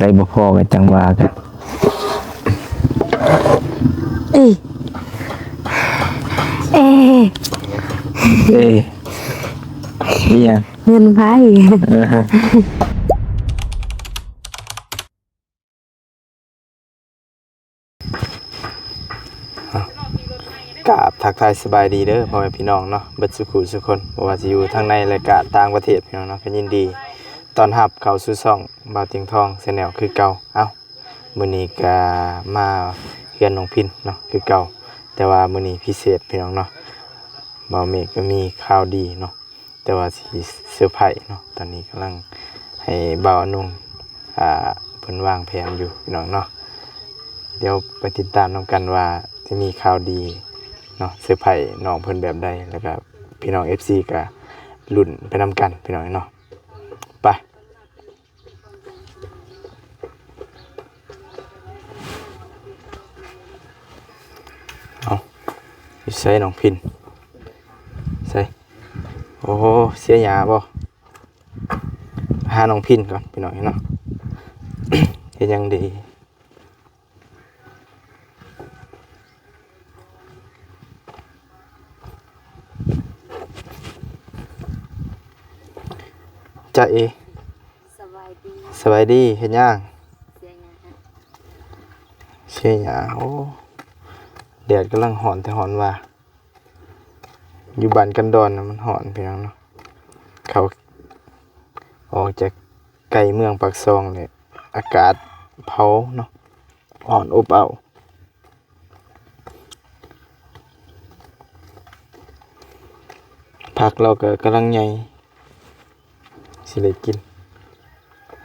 ໄດ້ບໍ່ພໍກໍຈັ່ງວ່າກັນ. ເອີ ເອີ ເອີ ອີຫຍັງ? ເງິນໃຜ? ເອີ ກາບທັກທາຍສະບາຍດີເດີພໍ່ແມ່ພີ່ນ້ອງເນາະ ເບິດສູ່ຄູ່ສູ່ຄົນ ບໍ່ວ່າຊິຢູ່ທາງໃນ ແລະ ກະຕ່າງປະເທດ ພີ່ນ້ອງເນາະ. ກໍຍິນດີຕ້ອນຮັບເຂົ້າສູ່ຊ່ອງບ່າວຕຽງທອງ Channel ຄືເກົ່າ. ເອົ້າ ມື້ນີ້ກະມາເຮືອນນ້ອງພິນເນາະ ຄືເກົ່າ, ແຕ່ວ່າມື້ນີ້ພິເສດ ພີ່ນ້ອງເນາະ. ບ່າວເມກກໍມີຂ່າວດີເນາະ ແຕ່ວ່າຊິເຊີໄພເນາະ. ຕອນນີ້ກຳລັງໃຫ້ບ່າວອະນົງ ອ່າ ເພິ່ນວາງແຜນຢູ່ ພີ່ນ້ອງເນາະ. ດຽວໄປຕິດຕາມນຳກັນວ່າຈະມີຂ່າວດີເນາະ ເຊີໄພນ້ອງເພິ່ນແບບໃດ ແລ້ວກໍພີ່ນ້ອງ ເອັຟຊີ ກໍລຸ້ນໄປນຳກັນ ພີ່ນ້ອງເນາະ. ໄປ ເອົາ ຢູ່ໃສນ້ອງພິນ? ໃສ? ໂອ້ໂຫ ເສຍຫຍ້າບໍ່? ຫານ້ອງພິນກ່ອນ ພີ່ນ້ອງເນາະ. ເຮັດຫຍັງດີ? ຈ໊ະເອ ສະບາຍດີ ສະບາຍດີ. ເຮັດຫຍັງ? ເສຍຫຍ້າ ເສຍຫຍ້າ. ໂອ້ ແດດກຳລັງຮ້ອນແທ້ຮ້ອນວ່າ. ຢູ່ບ້ານກັນດອນນະມັນຮ້ອນ ພີ່ນ້ອງເນາະ. ເຂົ້າ ອອກຈາກໃກ້ເມືອງປາກຊ່ອງແຫຼະ ອາກາດເຜົາເນາະ ຮ້ອນອົບເອົາ. ຜັກລາວກໍກຳລັງໃຫຍ່ ຊິໄດ້ກິນ.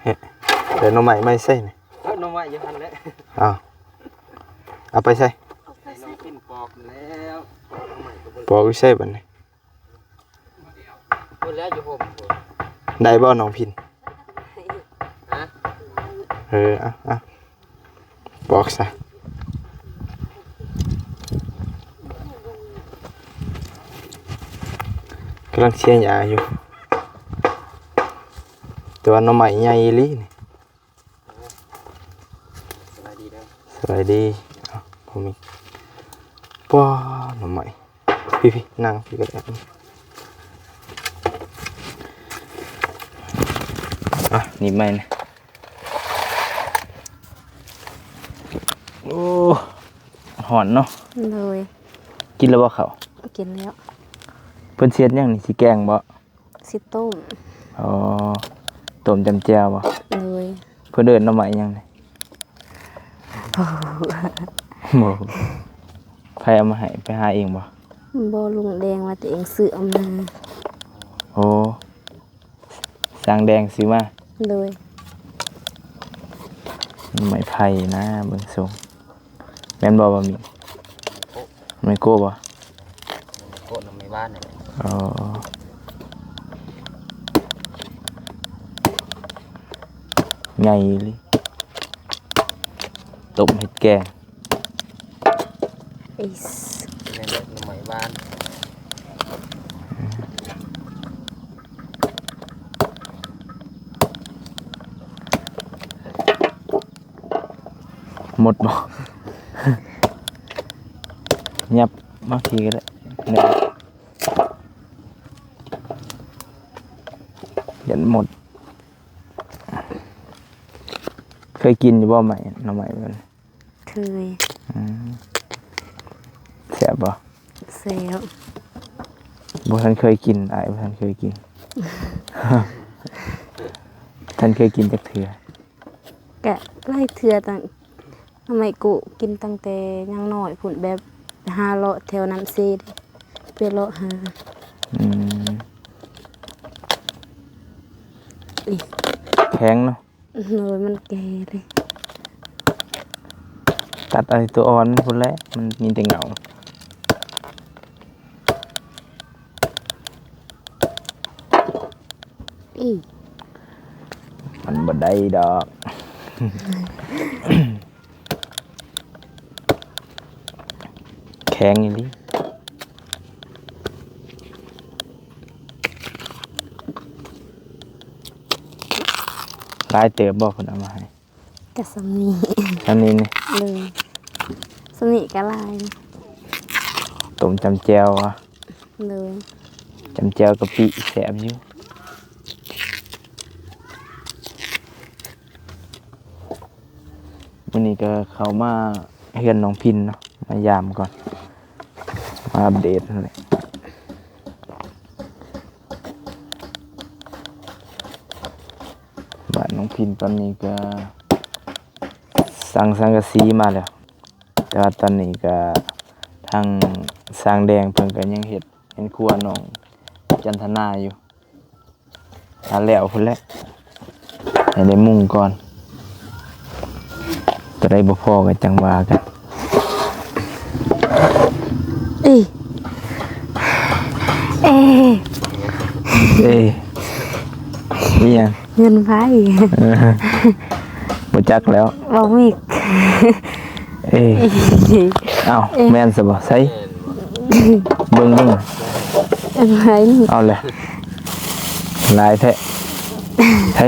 ເຮັດ ແລ້ວໜໍ່ໄມ້ມາໃສນີ້? ເອົາໜໍ່ໄມ້ຢູ່ຫັ້ນແຫຼະ. ອ້າວ ເອົາໄປໃສ? ໃຫ້ນ້ອງກິນປອກແລ້ວ ປອກໜໍ່ໄມ້ກໍບໍ່ ປອກຢູ່ໃສບັດນີ້? ພຸ້ນແຫຼະ ຢູ່ຮົ່ມພຸ້ນ. ໄດ້ບໍ່ນ້ອງພິນ? ຮະ? ເອີ ເອົາ ເອົາ ປອກຊະ. ກຳລັງເສຍຫຍ້າຢູ່ ແຕ່ວ່າໜໍ່ໄມ້ໃຫຍ່ອີ່ຫຼີນີ້. ສະບາຍດີເດີ ສະບາຍດີ. ເອົ້າ ບໍ່ມີ ປ້າ ໜໍ່ໄມ້. ພີ່ໆ ນັ່ງພີ່ກໍໄດ້. ອ່ະ ໜີບໄມ້ນະ. ໂອ້ ຮ້ອນເນາະ. ໂດຍ. ກິນແລ້ວບໍ່ເຂົ້າ? ກິນແລ້ວ. ເພິ່ນຊິເຮັດຫຍັງນີ້ ຊິແກງບໍ່? ຊິຕົ້ມ. ອໍ ຕົ້ມຈ້ຳແຈ່ວບໍ່? ໂດຍ. ເພິ່ນເອີ້ນໜໍ່ໄມ້ຫຍັງນີ້? ບໍ່ຮູ້. ບໍ່ຮູ້. ໃຜເອົາມາໃຫ້? ໄປຫາເອງບໍ່? ບໍ່, ລຸງແດງວ່າຕົວເອງຊື້ເອົາມາ. ໂອ້ ຊ່າງແດງຊື້ມາ? ໂດຍ. ໜໍ່ໄມ້ໄຜ່ນະ ເບິ່ງຊົງ. ແມ່ນບໍ່ ບໍ່ມີ? ໄມໂກະບໍ່? ໂກະນຳໄມ້ຫວານນີ້ແຫຼະ. ອໍ ໃຫຍ່ອີ່ຫຼີ. ຕົ້ມເຮັດແກງ. ອິສ ແມ່ນແຫຼະ ໜໍ່ໄມ້ຫວານ. ໝົດບໍ່? ຫຍັບມາພີ້ກໍໄດ້ ຢ້ານໝົດ. ເຄີຍກິນຢູ່ບໍ່ ໄມ້ ໜໍ່ໄມ້ມັນ? ເຄີຍ. ອືມ ແຊບບໍ່? ແຊບ. ບໍ່ທັນເຄີຍກິນ ອ້າຍບໍ່ທັນເຄີຍກິນ. ທັນເຄີຍກິນຈັກເທື່ອ? ກະຫຼາຍເທື່ອ ຕັ້ງ ໜໍ່ໄມ້ກຸ ກິນຕັ້ງແຕ່ຍັງນ້ອຍພຸ້ນ ແບບຫາເລາະແຖວນ້ຳເຊເດ້ ໄປເລາະຫາ. ອືມ ແຂງເນາະ. ໂດຍ ມັນແກ່ເລີຍ. ຕັດເອົາແຕ່ຕົວອ່ອນພຸ້ນແຫຼະ ມັນມີແຕ່ເຫງົາ. ອີ ມັນບໍ່ໄດ້ດອກ. ແຂງອີ່ຫຼີ. ຫຼາຍເຕີບບໍ່ ເພິ່ນເອົາມາໃຫ້? ກະສ່ຳນີ້ ສ່ຳນີ້ນີ້ ໂດຍ ສ່ຳນີ້ກະຫຼາຍ ຕົ້ມຈ້ຳແຈ່ວຫວາ? ໂດຍ ຈ້ຳແຈ່ວກະປິແຊບຢູ່. ມື້ນີ້ກະເຂົ້າມາເຮືອນນ້ອງພິນເນາະ ມາຢາມກ່ອນ ມາອັບເດດຫັ້ນແຫຼະ. ບ້ານນ້ອງພິນຕອນນີ້ກະສັງສັງກະສີມາແລ້ວ ແຕ່ວ່າຕອນນີ້ກະທາງຊ່າງແດງເພິ່ນກະຍັງເຮັດເຮືອນຄົວນ້ອງຈັນທະນາຢູ່. ຖ້າແລ້ວພຸ້ນແຫຼະ ໃຫ້ໄດ້ມຸງກ່ອນ ໂຕໃດບໍ່ພໍກະຈັ່ງວ່າກັນ. ເອີ ເອີ ເອີ ອີ່ຫຍັງ? ເງິນໄຟ ເອີ ບໍ່ຈັກແລ້ວ ບໍ່ມີ. ເອີ ເອີ ອ້າວ ເອີ ແມ່ນຊະບໍ່? ໃສ ເບິ່ງ ເບິ່ງ ເອີ ເອົາແຫຼະ ຫຼາຍແທ້ ໃສ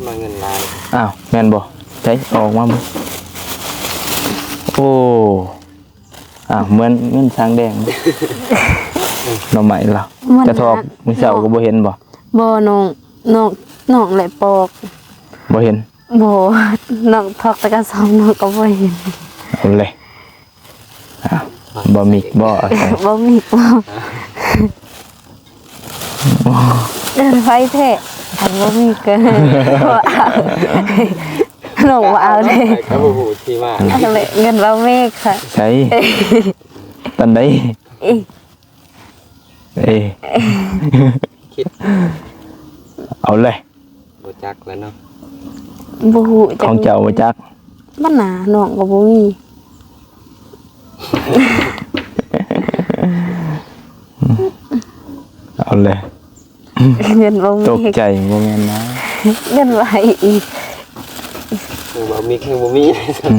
ມາເງິນຫຼາຍ ອ້າວ ແມ່ນບໍ່? ໃສ ເອົາອອກມາເບິ່ງ ໂອ້ ອ້າວ ເໝືອນເງິນຊ້າງແດງ ໜໍ່ໄມ້ລາວ ກະຖອກມື້ເຊົ້າກະບໍ່ເຫັນບໍ່? ບໍ່ ນ້ອງ ນ້ອງ ນ້ອງແຫຼະປອກ ບໍ່ເຫັນ ບໍ່ ນ້ອງຖອກແຕ່ກະສອບ ນ້ອງກະບໍ່ເຫັນ ເອົາແຫຼະ ອ້າວ ບໍ່ມີບໍ່? ເອົາໃສ່ ບໍ່ມີບໍ່? ເອີ ໄຟແທ້ ຄັນບໍ່ມີກະ ນ້ອງບໍ່ເອົາເດ້ ກະບໍ່ຮູ້ທີ່ວ່າ ເອົາແຫຼະ ເງິນເວົ້າເມກຄ່ະ ໃສ ຕອນໃດ? ເອີ ເອີ ຄິດ ເອົາແຫຼະ ບໍ່ຈັກແລ້ວເນາະ ບໍ່ຮູ້ຈັກ ຂອງເຈົ້າບໍ່ຈັກ ບັດໜ້ານ້ອງກະບໍ່ມີ ເອົາແຫຼະ ເງິນບໍ່ມີ ຕົກໃຈບໍ່ແມ່ນນະ ເງິນວ່າອີກ ເວົ້າມີກຍັງບໍ່ມີ ອືມ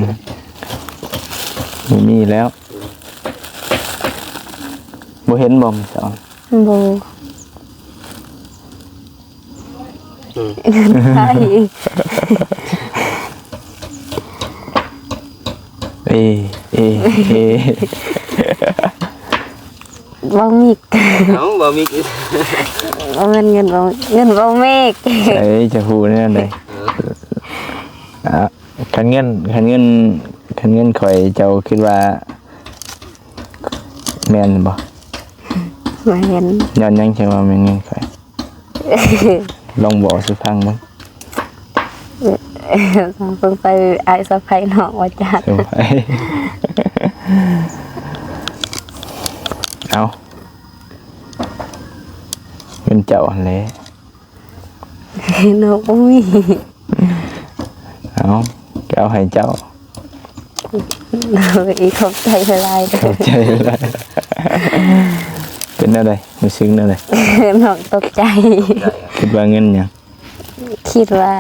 ບໍ່ມີແລ້ວ ບໍ່ເຫັນບໍ່ມື້ເຊົ້າ? ບໍ່ ອືມ ເອີ ເອີ ເອີ ເວົ້າມີກ ເອົ້າ ເວົ້າມີກ ບໍ່ແມ່ນເງິນເວົ້າ ເງິນເວົ້າເມກ ໃສ ຈະຮູ້ແນວໃດ? ເອີ ອ່າ ຄັນເງິນ ຄັນເງິນ ຄັນເງິນຂ້ອຍ ເຈົ້າຄິດວ່າແມ່ນບໍ່? ບໍ່ແມ່ນ ຍ້ອນຫຍັງຈັ່ງວ່າແມ່ນເງິນຂ້ອຍ? ລອງເວົ້າສູ່ຟັງເບິ່ງ ເບິ່ງໄປ ອ້າຍສະໃພ້ນ້ອງວ່າຈັກ ເອົ້າ ເງິນເຈົ້າຫັ້ນແຫຼະ ນ້ອງບໍ່ມີ ເອົາ ກະເອົາໃຫ້ເຈົ້າ ໂດຍ ຂອບໃຈຫຼາຍໆ ຂອບໃຈຫຼາຍ ເປັນແນວໃດ? ຮູ້ສຶກແນວໃດ? ນ້ອງຕົກໃຈ ຄິດວ່າເງິນຫຍັງ? ຄິດວ່າ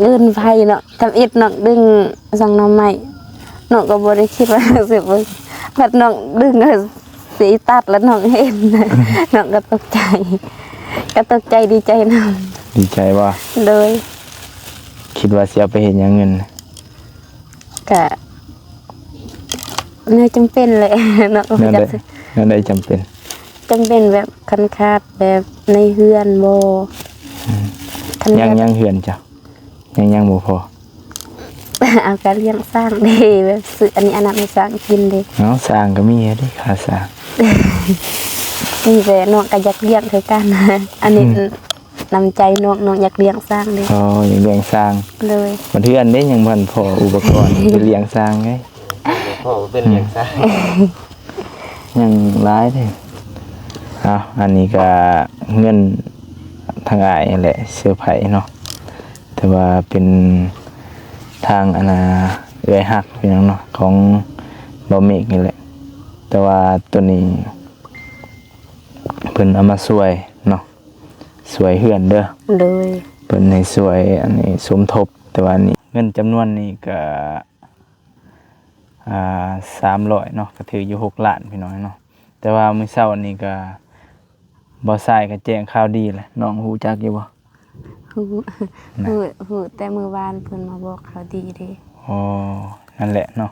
ເງິນໄຟເນາະ ທຳອິດນ້ອງດຶງສັງໜໍ່ໄມ້ ນ້ອງກະບໍ່ໄດ້ຄິດວ່າຊິເບິ່ງ ພັດນ້ອງດຶງ ຊິຕັດລະນ້ອງເຫັນ ນ້ອງກະຕົກໃຈ ກະຕົກໃຈດີໃຈນຳ ດີໃຈບໍ່? ໂດຍ ຄິດວ່າຊິເອົາໄປເຮັດຫຍັງເງິນ? ກະແນວຈຳເປັນແຫຼະເນາະ ແນວໃດ ແນວໃດຈຳເປັນ? ຈຳເປັນແບບຄັນຂາດແບບໃນເຮືອນບໍ່ ອືມ ຄັນ ຍັງ ຍັງເຮືອນເຈົ້າ ຍັງ ຍັງບໍ່ພໍ ເອົາກະລ້ຽງຊ້າງເດ້ ແບບຊື້ອັນນີ້ອັນນັ້ນໃຫ້ຊ້າງກິນເດ້ ເອົາ ຊ້າງກະມີເດ້ ຄ່າຊ້າງ ມີແຕ່ນ້ອງກະຢາກລ້ຽງຄືກັນ ອັນນີ້ ອືມ ນ້ຳໃຈນ້ອງ ນ້ອງຢາກລ້ຽງຊ້າງເດ້ ອໍ ຢາກລ້ຽງຊ້າງ ໂດຍ ບັດເຮືອນເດ້ຍັງບໍ່ທັນພໍອຸປະກອນ ໄປລ້ຽງຊ້າງເດ້ ພໍເປັນລ້ຽງຊ້າງ ຍັງຫຼາຍເດ້ ເອົາ ອັນນີ້ກະເງິນທາງອ້າຍຫັ້ນແຫຼະ ເຊີໄພເນາະ ແຕ່ວ່າເປັນທາງອັນນ່າ ເອື້ອຍຮັກເປັນຫຍັງເນາະ ຂອງບ່າວເມກນີ້ແຫຼະ ແຕ່ວ່າໂຕນີ້ເພິ່ນເອົາມາຊ່ວຍເນາະ ຊ່ວຍເຮືອນເດີ ໂດຍ ເພິ່ນໃຫ້ຊ່ວຍອັນນີ້ສົມທົບ ແຕ່ວ່ານີ້ເງິນຈຳນວນນີ້ກະ ອ່າ ສາມຮ້ອຍເນາະ ກະຖືກຢູ່ຫົກລ້ານພີ່ນ້ອງເນາະ ແຕ່ວ່າມື້ເຊົ້ານີ້ກະ ບ່າວຊາຍກະແຈ້ງຂ່າວດີແຫຼະ ນ້ອງຮູ້ຈັກຢູ່ບໍ່? ຮູ້ ນະ ຮູ້ ຮູ້ແຕ່ມື້ວານເພິ່ນມາບອກຂ່າວດີເດ້. ອໍ ນັ້ນແຫຼະເນາະ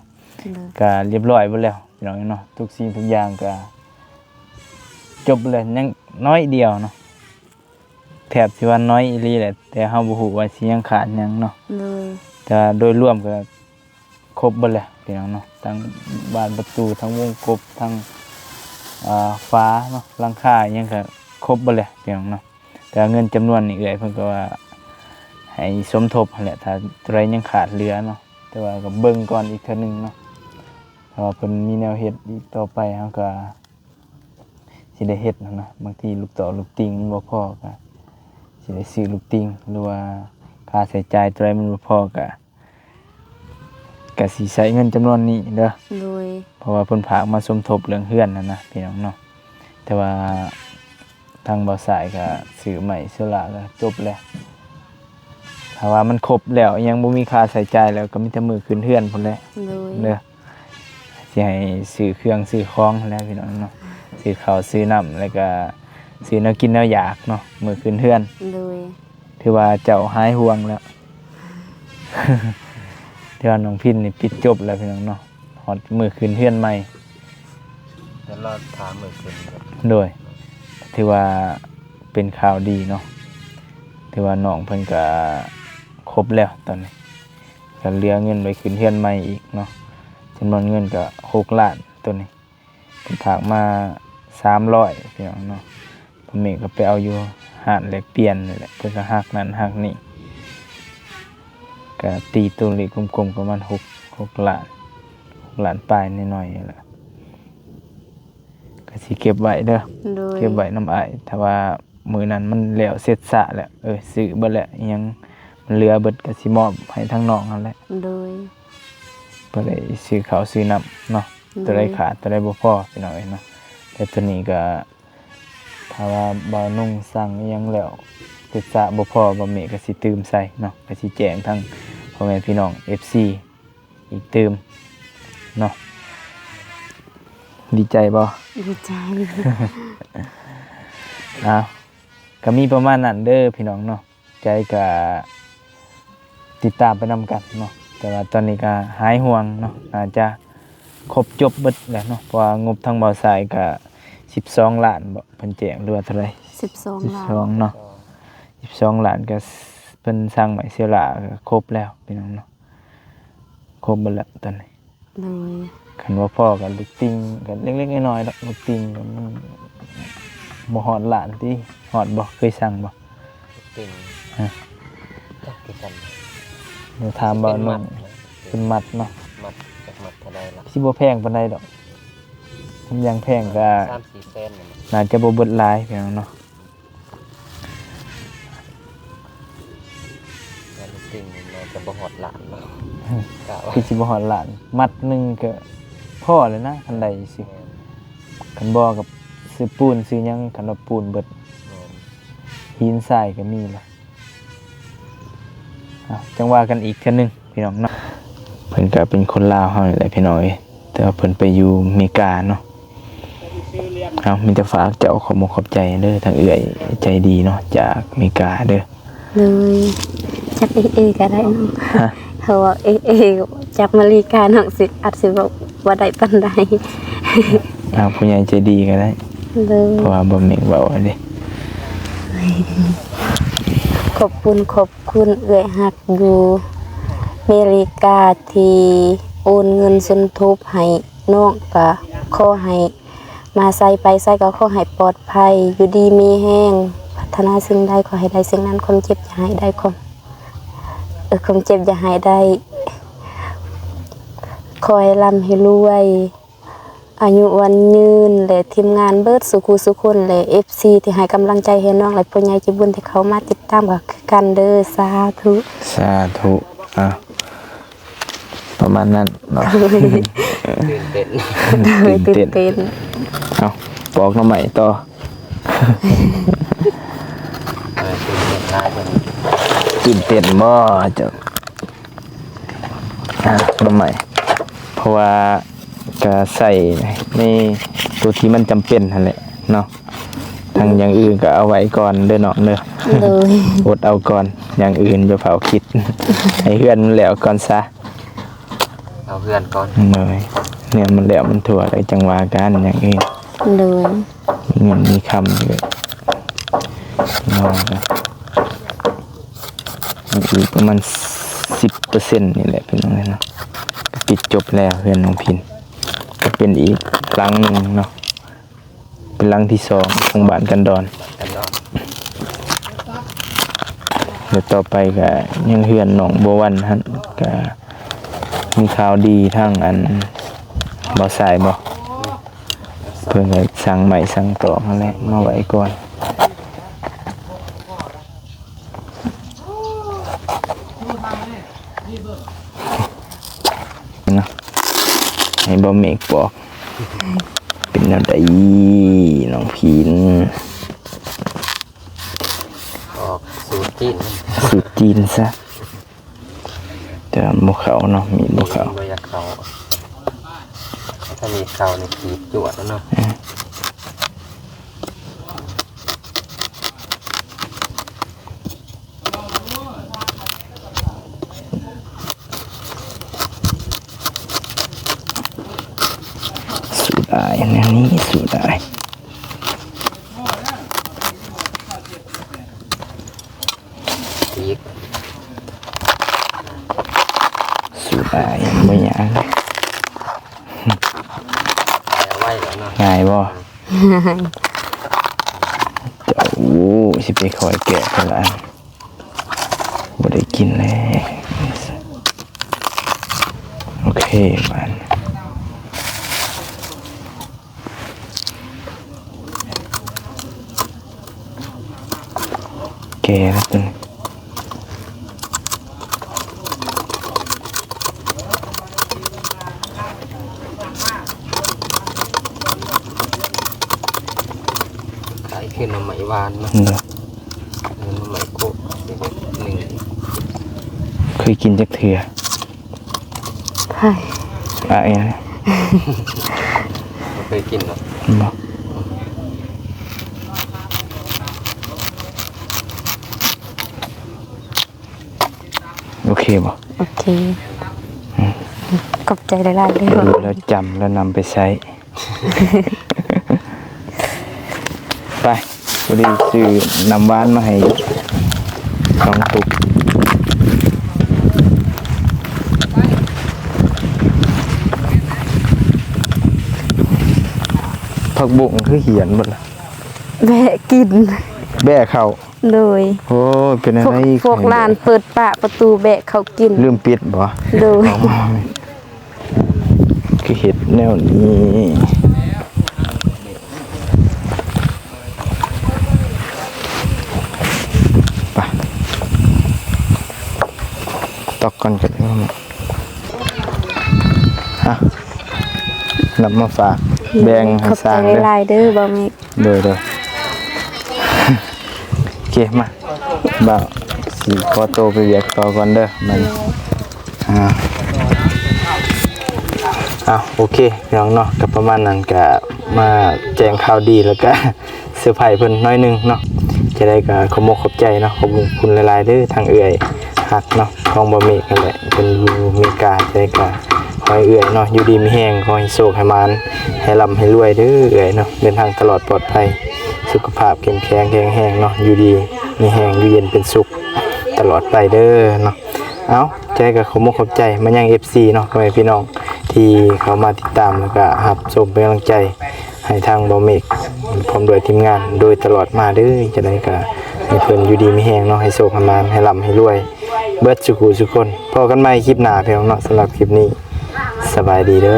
ໂດຍ ກະລຽບຮ້ອຍເບິດແລ້ວພີ່ນ້ອງເນາະ ທຸກສິ່ງທຸກຢ່າງກະຈົບແລ້ວ ຍັງໜ້ອຍດຽວເນາະ ແທບຊິວ່າໜ້ອຍອີ່ຫຼີແຫຼະ ແຕ່ເຮົາບໍ່ຮູ້ວ່າຊິຍັງຂາດຫຍັງເນາະ ໂດຍ ແຕ່ໂດຍລວມກະຄົບເບິດແລ້ວພີ່ນ້ອງເນາະ ທັງບານປະຕູ ທັງວົງກົບ ທັງ ອ່າ ຝາເນາະ ຫຼັງຄາອີ່ຫຍັງກະຄົບເບິດແລ້ວພີ່ນ້ອງເນາະ. ແຕ່ເງິນຈຳນວນນີ້ເອື້ອຍເພິ່ນກໍວ່າໃຫ້ສົມທົບຫັ້ນແຫຼະ ຖ້າໂຕໃດຍັງຂາດເຫຼືອເນາະ ແຕ່ວ່າກໍເບິ່ງກ່ອນອີກເທື່ອໜຶ່ງເນາະ ຖ້າວ່າເພິ່ນມີແນວເຮັດອີກຕໍ່ໄປ ເຮົາກໍຊິໄດ້ເຮັດຫັ້ນນະ ບາງທີລູກຕໍລູກຕິ່ງມັນບໍ່ພໍ ກໍຊິໄດ້ຊື້ລູກຕິ່ງ ຫຼືວ່າຄ່າໃຊ້ຈ່າຍໂຕໃດມັນບໍ່ພໍ ກໍ ກະຊິໃຊ້ເງິນຈຳນວນນີ້ເດີ ໂດຍ ເພາະວ່າເພິ່ນຝາກມາສົມທົບເລື່ອງເຮືອນຫັ້ນນະພີ່ນ້ອງເນາະ ແຕ່ວ່າທາງບ່າວຊາຍກະຊື້ໄມ້ໂຊລາກະຈົບແລ້ວ ຖ້າວ່າມັນຄົບແລ້ວ ຍັງບໍ່ມີຄ່າໃຊ້ຈ່າຍແລ້ວ ກະມີແຕ່ມື້ຂຶ້ນເຮືອນພຸ້ນແຫຼະ ໂດຍ ເດີ ຊິໃຫ້ຊື້ເຄື່ອງຊື້ຂອງຫັ້ນແຫຼະພີ່ນ້ອງເນາະ ຊື້ເຂົ້າຊື້ນ້ຳ ແລ້ວກະຊື້ແນວກິນແນວຢາກເນາະ ມື້ຂຶ້ນເຮືອນ ໂດຍ ຖືວ່າເຈົ້າຫາຍຫ່ວງແລ້ວ ແຕ່ວ່ານ້ອງພິນນີ້ປິດຈົບແລ້ວພີ່ນ້ອງເນາະ ຮອດມື້ຂຶ້ນເຮືອນໃໝ່ ແຕ່ລອດຖາມມື້ຂຶ້ນ ໂດຍ ຖືວ່າເປັນຂ່າວດີເນາະ ຖືວ່ານ້ອງເພິ່ນກະຄົບແລ້ວຕອນນີ້ ກະເຫຼືອເງິນໄວ້ຂຶ້ນເຮືອນໃໝ່ອີກເນາະ ຈຳນວນເງິນກະຫົກລ້ານໂຕນີ້ ເພິ່ນຝາກມາສາມຮ້ອຍພີ່ນ້ອງເນາະ ພໍ່ແມ່ກໍໄປເອົາຢູ່ຮ້ານແລກປ່ຽນນີ້ແຫຼະ ເພິ່ນກໍຫັກນັ້ນຫັກນີ້ ກໍຕີຕົວເລກກົມໆ ປະມານຫົກ ຫົກລ້ານ ຫົກລ້ານປາຍໜ້ອຍໆ ນີ້ແຫຼະ ກໍຊິເກັບໄວ້ເດີ ໂດຍ ເກັບໄວ້ນຳອ້າຍ ຖ້າວ່າມື້ນັ້ນມັນແລ້ວເສັດສະແລ້ວ ເອີ ຊື້ເບິດແລ້ວ ອີ່ຫຍັງມັນເຫຼືອເບິດ ກໍຊິມອບໃຫ້ທາງນ້ອງຫັ້ນແຫຼະ ໂດຍ ເພື່ອໄດ້ຊື້ເຂົ້າຊື້ນ້ຳເນາະ ໂດຍ ຕົວໃດຂາດຕົວໃດບໍ່ພໍພີ່ນ້ອງເອີຍເນາະ ແຕ່ຕົວນີ້ກໍ ຖ້າວ່າບ່າວນຸ່ງສັ່ງອີ່ຫຍັງແລ້ວ ເປັດສະບໍ່ພໍ ບ່າວເມກກໍຊິຕື່ມໃສ່ເນາະ ກໍຊິແຈ້ງທາງພໍ່ແມ່ພີ່ນ້ອງເອັຟຊີອີກຕື່ມເນາະ ດີໃຈບໍ່? ດີໃຈ ອ້າວ ກໍມີປະມານນັ້ນເດີພີ່ນ້ອງເນາະ ໃຈກະຕິດຕາມໄປນຳກັນເນາະ ແຕ່ວ່າຕອນນີ້ກະຫາຍຫ່ວງເນາະ ໜ້າຈະຄົບຈົບເບິດແລ້ວເນາະ ເພາະວ່າງົບທາງບ່າວຊາຍກະສິບສອງລ້ານບໍ ເພິ່ນແຈ້ງ ຫຼືວ່າເທົ່າໃດ? ສິບສອງ ສິບສອງ ລ້ານເນາະ ສິບສອງລ້ານກະ ເພິ່ນສັ່ງໄມ້ເຊລາກະຄົບແລ້ວພີ່ນ້ອງເນາະ ຄົບເບິດແລ້ວຕອນນີ້. ໂດຍ ຄັນວ່າພໍ້ກັບລູກຕິ່ງກໍເລັກໆນ້ອຍໆດອກ ລູກຕິ່ງກໍມັນບໍ່ຮອດລ້ານຕິ ຮອດບໍ່? ເຄີຍສັ່ງບໍ່? ຕິ່ງ ຮະ ຈັກຄືກັນ ດຽວຖາມບ່າວນຸ່ງ ເປັນມັດນະ ເປັນມັດເນາະ ມັດ ຈັກມັດເທົ່າໃດລະ ຊິບໍ່ແພງປານໃດດອກ ຄັນຢ່າງແພງກໍ ສາມສີ່ແສນ ໜ້າຈະບໍ່ເບິດຫຼາຍພີ່ນ້ອງເນາະ. ວ່າລູກຕິ່ງນີ້ໜ້າຈະບໍ່ຮອດລ້ານເນາະ ກະວ່າ ຄືຊິບໍ່ຮອດລ້ານ ມັດໜຶ່ງກະພໍແລ້ວນະ ຄັນໄດ້ຊິ ແມ່ນ ຄັນບໍ່ກໍຊື້ປູນຊື້ຫຍັງ ຄັນວ່າປູນເບິດ ແມ່ນ ຫີນຊາຍກໍມີລະ ເອົາ ຈັ່ງວ່າກັນອີກເທື່ອໜຶ່ງ ພີ່ນ້ອງເນາະ ເພິ່ນກໍເປັນຄົນລາວເຮົານີ້ແຫຼະພີ່ນ້ອງເອີຍ ແຕ່ວ່າເພິ່ນໄປຢູ່ເມກາເນາະ ເອົາ ມີແຕ່ຝາກເຈົ້າຂອບອົກຂອບໃຈເດີ ທາງເອື້ອຍໃຈດີເນາະ ຈາກເມກາເດີ ໂດຍ ຈັບເອເອກໍໄດ້ເນາະ ຮະ ເຂົາວ່າເອເອ ຈັບມາລິກາເນາະ ຊິ ອາດຊິເວົ້າບໍ່ໄດ້ປານໃດ ເອົາ ຜູ້ໃຫຍ່ໃຈດີກໍໄດ້ ໂດຍ ເພາະວ່າບໍ່ແມ່ນເວົ້າເດ້ ຂອບຄຸນ ຂອບ ຄຸນເອື້ອຍຮັກຢູ່ເມລິກາທີ່ໂອນເງິນສົມທົບໃຫ້ນ້ອງ ກະຂໍໃຫ້ມາໃສໄປໃສກໍຂໍໃຫ້ປອດໄພ ຢູ່ດີມີແຮງ ປາດຖະໜາສິ່ງໃດຂໍໃຫ້ໄດ້ສິ່ງນັ້ນ ຄວາມເຈັບຢ່າໃຫ້ໄດ້ ຄວາມ ເອີ ຄວາມເຈັບຢ່າໃຫ້ໄດ້ ຂໍໃຫ້ລ່ຳໃຫ້ລວຍ ອາຍຸໝັ້ນຍືນ ແລະ ທີມງານເບິດສູ່ຄູ່ສູ່ຄົນ ແລະ ເອັຟຊີ ທີ່ໃຫ້ກຳລັງໃຈໃຫ້ນ້ອງ ແລະ ຜູ້ໃຫຍ່ໃຈບຸນທີ່ເຂົ້າມາຕິດຕາມກໍຄືກັນເດີ ສາທຸ ສາທຸ ອ່ະ ປະມານນັ້ນເນາະ ຕື່ນເຕັ້ນ ໂດຍ ຕື່ນເຕັ້ນ ເອົາ ປອກໜໍ່ໄມ້ຕໍ່ ຕື່ນເຕັ້ນຫຼາຍ ຕື່ນເຕັ້ນບໍ່ເຈົ້າ? ອ່າ ໜໍ່ໄມ້ ເພາະວ່າກະໃສ່ໃນຕົວທີ່ມັນຈຳເປັນຫັ້ນແຫຼະເນາະ ທັງຢ່າງອື່ນກະເອົາໄວ້ກ່ອນເດີນ້ອງເດີ ໂດຍ ອົດເອົາກ່ອນ ຢ່າງອື່ນຢ່າເຝົ້າຄິດ ໃຫ້ເຮືອນມັນແລ້ວກ່ອນຊະ ເອົາເຮືອນກ່ອນ ໂດຍ ເຮືອນມັນແລ້ວມັນທົ່ວ ແລ້ວຈັ່ງວ່າກັນ ຢ່າງອື່ນ ໂດຍ ມີເງິນມີຄຳຢູ່ ເນາະ ມັນອີກປະມານສິບເປີເຊັນນີ້ແຫຼະ ພີ່ນ້ອງເອີຍເນາະ ກໍປິດຈົບແລ້ວເຮືອນນ້ອງພິນ ກໍເປັນອີກຫຼັງໜຶ່ງເນາະ ເປັນຫຼັງທີສອງຂອງບ້ານກັນດອນ ແລ້ວຕໍ່ໄປກໍຍັງເຮືອນນ້ອງບົວວັນຫັ້ນ ກໍມີຂ່າວດີທາງອັນບ່າວຊາຍບໍ ເພິ່ນກໍສັ່ງໄມ້ສັ່ງຕອກຫັ້ນແຫຼະ ມາໄວ້ກ່ອນ. ເນາະ ໃຫ້ບ່າວເມກປອກ ເປັນແນວໃດນ້ອງພິນ ອອກສູດຈີນ ສູດຈີນຊະ ແຕ່ບໍ່ເຂົ້າເນາະ ມີດບໍ່ເຂົ້າ ບໍ່ຢາກເຂົ້າ ຖ້າມີດເຂົ້ານີ້ກີບຈວດແລ້ວເນາະ ເອີ. ສູດອ້າຍ ແນວນີ້ສູດອ້າຍ ອີກ ສູດອ້າຍ ບໍ່ຫຍັງ ໄປເອົາໄວ້ແລ້ວເນາະ ງ່າຍບໍ່? ເຈົ້າ ໂອ້ ຊິໄປຄ່ອຍແກະເທື່ອລະອັນ ບໍ່ໄດ້ກິນແລ້ວ ໂອເຄ ບາດ ແກ່ແລ້ວຕົວນີ້ ຄ້າຍຄືໜໍ່ໄມ້ຫວານເນາະ ເອີ ໜໍ່ໄມ້ໂຄກ ເຄີຍກິນຈັກເທື່ອ? ໃຜ? ອາ ອີຫຍັງ? ບໍ່ເຄີຍກິນເນາະ ບໍ່ ໂອເຄບໍ່? ໂອເຄ ອືມ ຂອບໃຈຫຼາຍໆເດີ ເອີ ແລ້ວຈຳ ແລ້ວນຳໄປໃຊ້. ໄປ ພໍດີຊື້ນ້ຳຫວານມາໃຫ້ສອງຕຸກ ຜັກບຸ້ງຄືຫຽນເບິດລະ ແບະກິນ ແບະເຂົ້າ ໂດຍ ໂອ້ຍ ເປັນແນວໃດ ພວກ ພວກຫຼານເປີດປະປະຕູແບະເຂົ້າກິນ ລືມປິດບໍ່? ໂດຍ ອໍ ຄືເຮັດແນວນີ້ ໄປ ຕອກກ່ອນກໍໄດ້ ຮະ ນຳມາຝາກ ແບ່ງໃຫ້ຊ່າງເດີ ຂອບໃຈຫຼາຍໆເດີ ບ່າວເມກ ໂດຍໆ ໂອເຄ ມາ ບ່າວຊິຂໍໂຕໄປວຽກຕໍ່ກ່ອນເດີ ບັດນີ້ ອ່າ ອ່າ ໂອເຄ ພີ່ນ້ອງເນາະ ກໍປະມານນັ້ນ ກໍມາແຈ້ງຂ່າວດີ ແລ້ວກໍເຊີໄພຣສ໌ເພິ່ນໜ້ອຍໜຶ່ງເນາະ ຈັ່ງໃດກໍຂອບອົກຂອບໃຈເນາະ ຂອບຄຸນຫຼາຍໆເດີ ທາງເອື້ອຍຮັກເນາະ ຂອງບ່າວເມກຫັ້ນແຫຼະ ເພິ່ນຢູ່ອາເມລິກາ ຈັ່ງໃດກໍ ຂໍໃຫ້ເອື້ອຍເນາະ ຢູ່ດີມີແຮງ ຂໍໃຫ້ໂຊກໃຫ້ໝານ ໃຫ້ລ່ຳໃຫ້ລວຍເດີເອື້ອຍເນາະ ເດີນທາງຕະຫຼອດປອດໄພ ສຸຂະພາບເຂັ້ມແຂງແຂງແຮງເນາະ ຢູ່ດີມີແຮງ ຢູ່ເຢັນເປັນສຸກຕະຫຼອດໄປເດີເນາະ. ເອົ້າ ຈັ່ງໃດກໍຂໍມຸກຂອບໃຈມາຍັງເອັຟຊີເນາະ ພໍ່ແມ່ພີ່ນ້ອງທີ່ເຂົ້າມາຕິດຕາມ ແລ້ວກໍຮັບຊົມເປັນກຳລັງໃຈໃຫ້ທາງບ່າວເມກ ພ້ອມດ້ວຍທີມງານໂດຍຕະຫຼອດມາເດີ. ຈັ່ງໃດກໍໃຫ້ເພິ່ນຢູ່ດີມີແຮງເນາະ ໃຫ້ໂຊກໃຫ້ໝານ ໃຫ້ລ່ຳໃຫ້ລວຍ ເບິດສູ່ຜູ້ສູ່ຄົນ. ພໍ້ກັນໃໝ່ຄລິບໜ້າພີ່ນ້ອງເນາະ. ສຳລັບຄລິບນີ້ ສະບາຍດີເດີ.